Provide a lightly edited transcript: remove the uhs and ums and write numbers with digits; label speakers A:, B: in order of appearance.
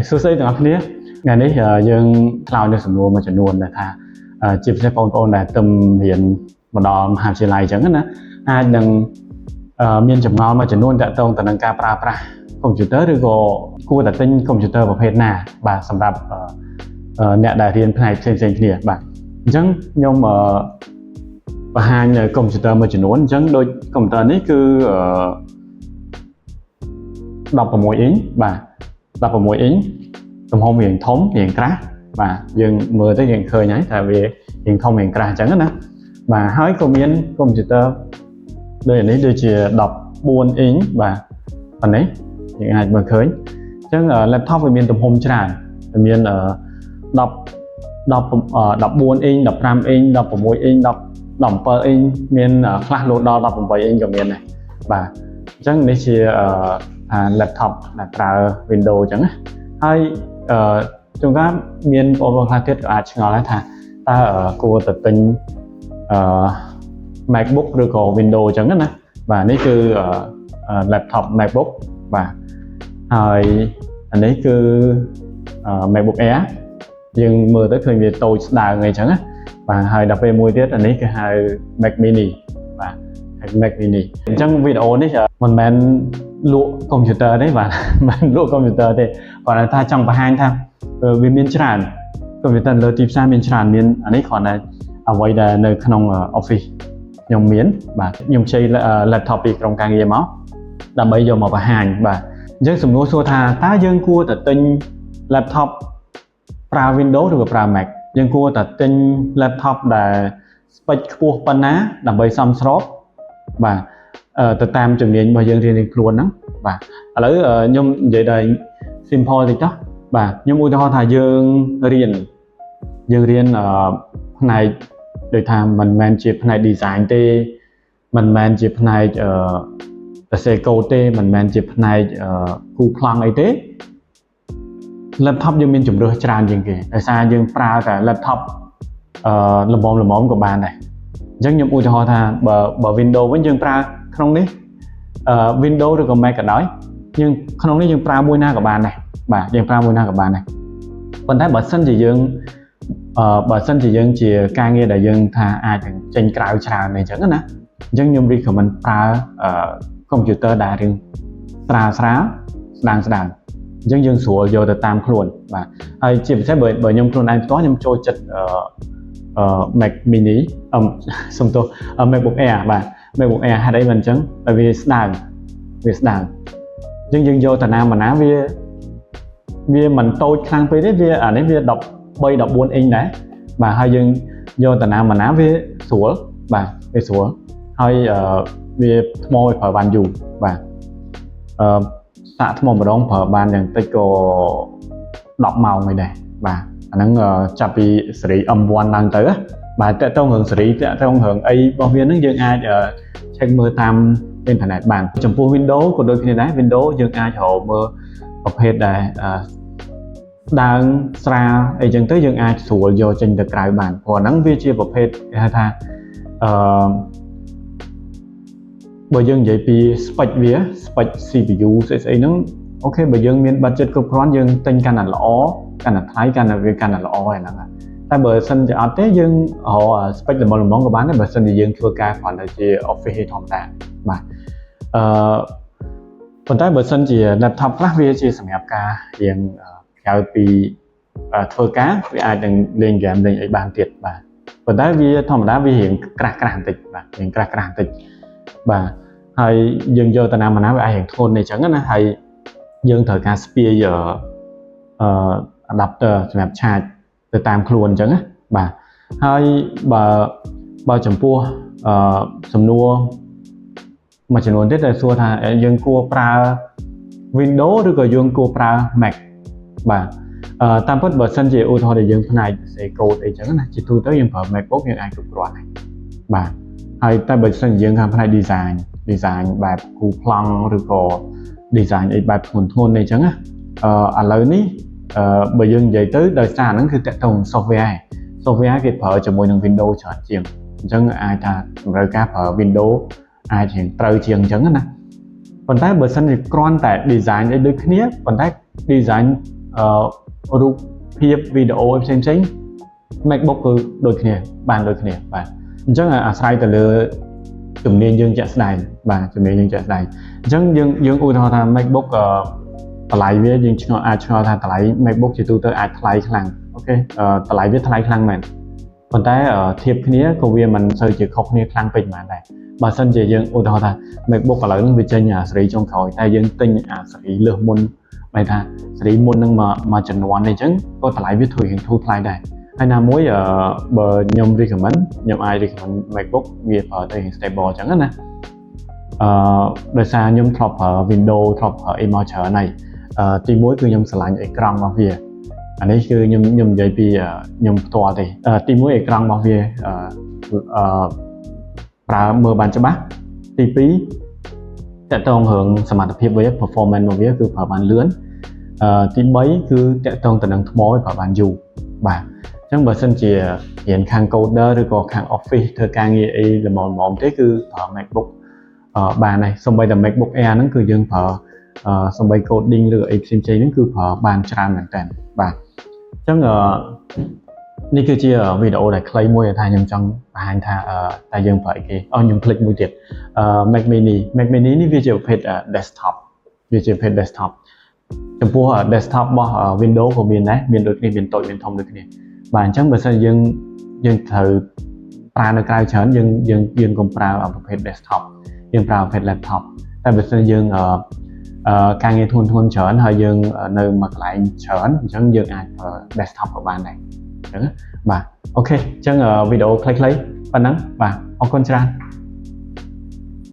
A: សួស្តីទាំងអស់គ្នាថ្ងៃនេះយើងឆ្លើយនៅសំណួរមួយចំនួនដែលថាជាពិសេសបងប្អូនដែលទើបរៀនមកដល់មហាវិទ្យាល័យអញ្ចឹងណាអាចនឹងមានចម្ងល់មួយចំនួនទាក់ទងទៅនឹងការប្រើប្រាស់កុំព្យូទ័រឬក៏គួរតែទិញកុំព្យូទ័រប្រភេទណាបាទសម្រាប់អ្នកដែលរៀនផ្នែកផ្សេងៗគ្នាបាទអញ្ចឹងខ្ញុំបង្ហាញនៅកុំព្យូទ័រមួយចំនួនអញ្ចឹងដូចកុំព្យូទ័រនេះគឺ16អ៊ីងបាទ16អ៊ីងទំហំរាងធំរាងក្រាស់បាទយើងមើលទៅយើងឃើញហើយថាវារាងធំរាងក្រាស់អញ្ចឹងណាបាទហើយក៏មានកុំព្យូទ័រដូចនេះដូចជា14អ៊ីងបាទប៉ុណ្ណេះយើងអាចមើលឃើញអញ្ចឹង laptop វាមានទំហំច្រើនវាមាន10 10 14អ៊ីង15អ៊ីង16អ៊ីង10 17អ៊ីងមានខ្លះលោតដល់18អ៊ីងក៏មានដែរបាទអញ្ចឹងនេះជាថា laptop ដែលប្រើ Windows អញ្ចឹងណាហើយអឺជួនកាលមានបងប្អូនខ្លះទៀតក៏អាចឆ្ងល់ដែរថាតើគួរតែទិញអឺ MacBook ឬក៏ Windows អញ្ចឹងណាបាទនេះគឺ laptop MacBook បាទហើយអានេះគឺ MacBook Air យើងមើលទៅឃើញវាតូចស្ដើងអីចឹងណាបាទហើយដល់ពេលមួយទៀតអានេះគេហៅ Mac Mini បាទ Mac Mini អញ្ចឹងវីដេអូនេះមិនមែនលក់កុំព្យូទ័រទេបាទមិនលក់កុំព្យូទ័រទេគ្រាន់តែថាចង់បង្ហាញថាវាមានច្រើនកុំព្យូទ័រលើទីផ្សារមានច្រើនមានអានេះគ្រាន់តែអ្វីដែលនៅក្នុង office ខ្ញុំមានបាទខ្ញុំខ្ចី laptop ពីក្រុមការងារមកដើម្បីយកមកបង្ហាញបាទអញ្ចឹងសំណួរសួរថាតើយើងគួរតែទិញ laptop ប្រើ Windows ឬក៏ប្រើ Mac យើងគួរតែទិញ laptop ដែល spec ខ្ពស់ប៉ុណ្ណាដើម្បីសមស្របបាទទៅតាមជំនាញរបស់យើងរៀងៗខ្លួនហ្នឹងបាទឥឡូវខ្ញុំនិយាយដល់ simple តិចចុះបាទខ្ញុំឧទាហរណ៍ថាយើងរៀនផ្នែកដូចថាមិនមែនជាផ្នែក design ទេមិនមែនជាផ្នែកសរសេរកូដទេមិនមែនជាផ្នែកគូប្លង់អីទេ laptop យើងមានជម្រើសច្រើនជាងគេដោយសារយើងប្រើតែ laptop ល្មមល្មមក៏បានដែរអញ្ចឹងខ្ញុំឧទាហរណ៍ថាបើ Windows វិញយើងប្រើក្នុងនេះWindows ឬក៏ Mac ក៏ដោយយើងក្នុងនេះយើងប្រើមួយណាក៏បានដែរបាទយើងប្រើមួយណាក៏បានដែរប៉ុន្តែបើសិនជាយើងបើសិនជាយើងជាការងារដែលយើងថាអាចនឹងចេញក្រៅច្រើនអីចឹងណាអញ្ចឹងខ្ញុំ recommend ប្រើកុំព្យូទ័រដែលរៀងស្រាលស្រាលស្ដាងស្ដាងអញ្ចឹងយើងស្រួលយកទៅតាមខ្លួនបាទហើយជាពិសេសបើខ្ញុំខ្លួនឯងផ្ទាល់ខ្ញុំចូលចិត្តMac mini អឺសុំទោស MacBook Air បាទ MacBook Air ហេតុអីមិនអញ្ចឹងតែវាស្ដើងវាស្ដើងអញ្ចឹងយើងយកតាណាមកណាវាវាមិនតូចខ្លាំងពេកទេវាអានេះវា13 14អ៊ីងដែរបាទហើយយើងយកតាណាមកណាវាស្រួលបាទវាស្រួលហើយវាថ្មវាប្រើបានយូរបាទអឺសាកថ្មម្ដងប្រើបានយ៉ាងតិចក៏10ម៉ោងឯដែរបាទអាហ្នឹងចាប់ពីស៊េរី M1 ឡើងទៅបាទតកតងរឿងស៊េរីតកតងរឿងអីរបស់វាហ្នឹងយើងអាច check មើលតាមអ៊ីនធឺណិតបានចំពោះ Windows ក៏ដូចគ្នាដែរ Windows យើងអាចរកមើលប្រភេទដែលស្ដើងស្រាលអីចឹងទៅយើងអាចស្រួលយកចេញទៅក្រៅបានព្រោះហ្នឹងវាជាប្រភេទគេហៅថាអឺបើយើងនិយាយពី spec វា spec CPU ស្អីស្អីហ្នឹង OK បើយើងមាន budget គ្រប់គ្រាន់យើងទិញកាន់តែល្អកាន់តែថ្លៃកាន់តែវាកាន់តែល្អឯហ្នឹងតែបើសិនជាអត់ទេយើងរក spec ល្មមល្មមក៏បានដែរបើសិនជាយើងធ្វើការគ្រាន់តែជា office ធម្មតាបាទអឺប៉ុន្តែបើសិនជា laptop ខ្លះវាជាសម្រាប់ការរៀងក្រៅពីធ្វើការវាអាចនឹងលេងហ្គេមលេងអីបានទៀតបាទប៉ុន្តែវាធម្មតាវារៀងក្រាស់ក្រាស់បន្តិចបាទរៀងក្រាស់ក្រាស់បន្តិចបាទហើយយើងយកទៅណាមកណាវាអាចរៀងធ្ងន់អីចឹងណាហើយយើងត្រូវការស្ពាយអឺ adapter សម្រាប់ឆាចទៅតាមខ្លួនអញ្ចឹងណាបាទហើយបើបើចំពោះអឺសំណួរមួយចំនួនទៀតដែលសួរថាយើងគួរប្រើ Windows ឬក៏យើងគួរប្រើ Mac បាទអឺតាមពិតបើសិនជាឧទាហរណ៍ដែលយើងផ្នែកសរសេរកូដអីចឹងណាជាទូទៅយើងប្រើ MacBook យើងអាចគ្រប់គ្រាន់ហើយបាទហើយតែបើសិនជាយើងខាងផ្នែក design បែបគូប្លង់ឬក៏ design អីបែបធ្ងន់ធ្ងរអីចឹងណាអឺឥឡូវនេះអឺបើយើងនិយាយទៅដោយសារហ្នឹងគឺតាក់ទង software ឯង software គេប្រើជាមួយនឹង Windows ច្រើនជាងអញ្ចឹងអាចថាតម្រូវការប្រើ Windows អាចរៀងត្រូវជាងអញ្ចឹងណាប៉ុន្តែបើសិនជាគ្រាន់តែ design អីដូចគ្នាប៉ុន្តែ design រូបភាពវីដេអូផ្សេងផ្សេង MacBook គឺដូចគ្នាបានដូចគ្នាបាទអញ្ចឹងអាស្រ័យទៅលើជំនាញយើងជាក់ស្ដែងបាទជំនាញយើងជាក់ស្ដែងអញ្ចឹងយើងយើងឧទាហរណ៍ថា MacBook តម្លៃវាយើងឆ្ងល់អាចឆ្ងល់ថាតម្លៃ MacBook ជាទូទៅអាចថ្លៃខ្លាំង OK តម្លៃវាថ្លៃខ្លាំងមែនប៉ុន្តែធៀបគ្នាក៏វាមិនសូវជាខុសគ្នាខ្លាំងពេកប៉ុន្មានដែរបើសិនជាយើងឧទាហរណ៍ថា MacBook ឥឡូវហ្នឹងវាចេញអាស៊េរីចុងក្រោយតែយើងទិញអាស៊េរីលើសមុនបែរថាស៊េរីមុនហ្នឹងមកមកជំនាន់នេះអញ្ចឹងក៏តម្លៃវាធូររៀងធូរថ្លៃដែរហើយណាមួយបើខ្ញុំ recommend ខ្ញុំអាច recommend MacBook វាប្រើទៅរៀង stable អញ្ចឹងណាដោយសារខ្ញុំធ្លាប់ប្រើ Windows ធ្លាប់ប្រើអីមកច្រើនហើយទីមួយគឺខ្ញុំស្រឡាញ់អេក្រង់របស់វាអានេះគឺខ្ញុំខ្ញុំនិយាយពីខ្ញុំផ្ទាល់ទេទីមួយអេក្រង់របស់វាអឺអឺប្រើមើលបានច្បាស់ទី2តកតងរឿងសមត្ថភាពវា performance របស់វាគឺប្រើបានលឿនទី3គឺតកតងទៅនឹងថ្មវាប្រើបានយូរបាទអញ្ចឹងបើសិនជារៀនខាង coder ឬក៏ខាង office ធ្វើការងារអីល្មមៗទេគឺប្រើ MacBook បានហើយសូម្បីតែ MacBook Air ហ្នឹងគឺយើងប្រើសូម្បី coding ឬអីផ្សេងៗហ្នឹងគឺប្រើបានច្រើនមែនតើបាទអញ្ចឹងនេះគឺជាវីដេអូដែលខ្លីមួយថាខ្ញុំចង់បង្ហាញថាតើយើងប្រើអីគេអូខ្ញុំភ្លេចមួយទៀត Mac Mini Mac Mini នេះវាជាប្រភេទ desktop វាជាប្រភេទ desktop ចំពោះ desktop របស់ Windows ក៏មានដែរមានដូចគ្នាមានតូចមានធំដូចគ្នាបាទអញ្ចឹងបើសិនយើងយើងត្រូវប្រើនៅក្រៅច្រើនយើងយើងយើងកុំប្រើប្រភេទ desktop យើងប្រើប្រភេទ laptop តែបើសិនយើងអឺការងារធ្ងន់ធ្ងរច្រើនហើយយើងនៅមួយកន្លែងច្រើនអញ្ចឹងយើងអាចប្រើ desktop ក៏បានដែរអញ្ចឹងបាទ OK អញ្ចឹងវីដេអូខ្លីៗប៉ុណ្ណឹងបាទអរគុណច្រើន។